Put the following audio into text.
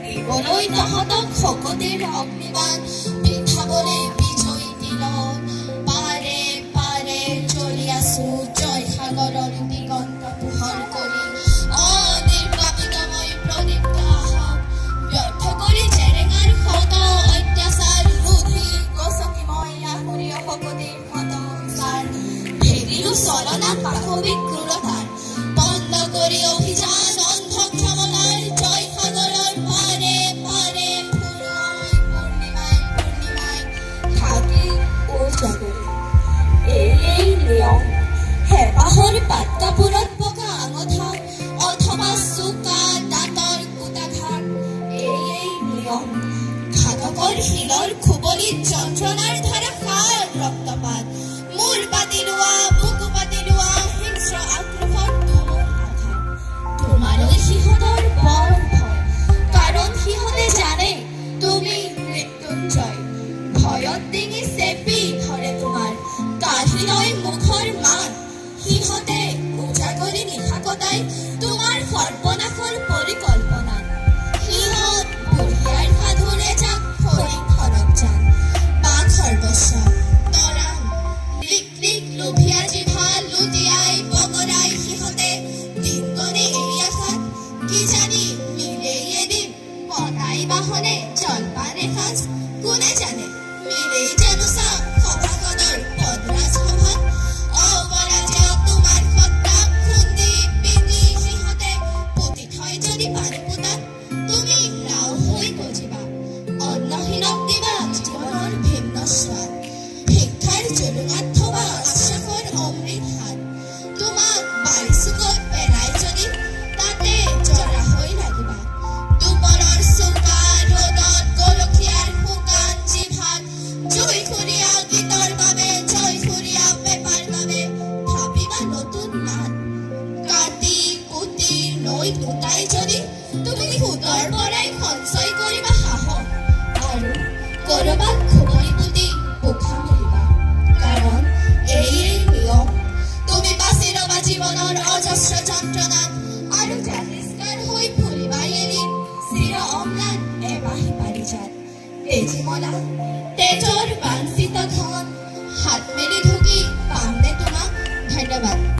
দিবলৈ তহঁতক শকতিৰ অগ্নিবাণ, পিন্ধাবলৈ বিজয়ী তিলক। পাৰে পাৰে জ্বলি আছো জয়সাগৰৰ দিগন্ত পোহৰ কৰি। অনিৰ্বাপিতময় প্ৰদীপ্ত আহক, ব্যৰ্থ কৰি জেৰেঙাৰ শত অত্যাচাৰ। ৰুধি গছকি মই আহুৰীয় শকতিৰ শত বিচাৰ। ভেদিলো চলনা পাশৱিক ক্ৰূৰতাৰ, বন্ধ কৰি অভিযান অন্ধ ক্ষমতাৰ। জয়সাগৰৰ পাৰে পাৰে ফুৰোঁ পূৰ্ণিমাই পূৰ্ণিমাই থাকি উজাগৰি। এই নিয়ম, হেঁপাহৰ পাট কাপোৰত পকা আঙঠা অথবা চোকা দাঁতৰ কুটাঘাত। এই নিয়ম, ঘাতকৰ শিলৰ খুবলিত যন্ত্ৰণাৰ ধাৰাসাৰ ৰক্তপাত। মূৰ পাতি লোৱা, বুকু পাতি লোৱা হিংস্ৰ আক্ৰোশৰ তুমুল আঘাত। তোমালৈ সিহঁতৰ বৰ ভয়, কাৰণ সিহঁতে জানে তুমি মৃত্যুঞ্জয়। ভয়ত ডিঙি চেপি ধৰে তোমাৰ, কাঢ়ি লয় মুখৰ মাত। সিহঁতে উজাগৰি নিশা কটাই তোমাৰ সৰ্বনাশৰ পৰিকল্পনাত। সিহঁত বুঢ়িয়াৰ সাধুৰ এজাক ফৰিং সৰবজান, বাঘ সৰ্বস্ব তৰাং। লিক লিক লোভীয়া জিভা লুটিয়াই বগৰাই সিহঁতে দিন গণে এই আশাত, কিজানি মিলেই এদিন পতাই বাহনে জলপান এসাঁজ। কোনে জানে মিলেই জানোচা সভাখনৰ পদৰাজ সভাত। অপৰাজেয় তোমাৰ সত্তাক খুন্দি পিন্দি সিহঁতে পুতি থয় যদি পানী পোতাত, তুমি লাও হৈ গজিবা, অন্নহীনক দিবা জীৱনৰ ভিন্ন স্বাদ। ভিক্ষাৰ জোলোঙাত থবা আশ্বাসৰ অমৃত হাত। তোমাক বাৰিচুকত পেলাই যদি, তাতে জৰা হৈ লাগিবা। দুপৰৰ চোকা ৰ'দত গৰখীয়াৰ শুকান জিভাত জুইখুৰীয়া গীতৰ বাবে, জয়সুৰীয়া পেপাৰ বাবে ভাবিবা নতুন মাত। কাটি কুটি নৈত উটাই যদি, তুমি সোঁতৰ পৰাই সঞ্চয় কৰিবা সাহস আৰু কৰবাত খুবৰি পুতি পোখা মেলিবা। কাৰণ এয়েই নিয়ম, তুমি বাচি ৰবা জীৱনৰ অজস্ৰ যন্ত্ৰণাত আৰু জাতিষ্কাৰ হৈ ফুৰিবা এদিন চিৰ অম্লান এবাহী পাৰিজাত। তেজীমলা, তেজৰ বাঞ্ছিত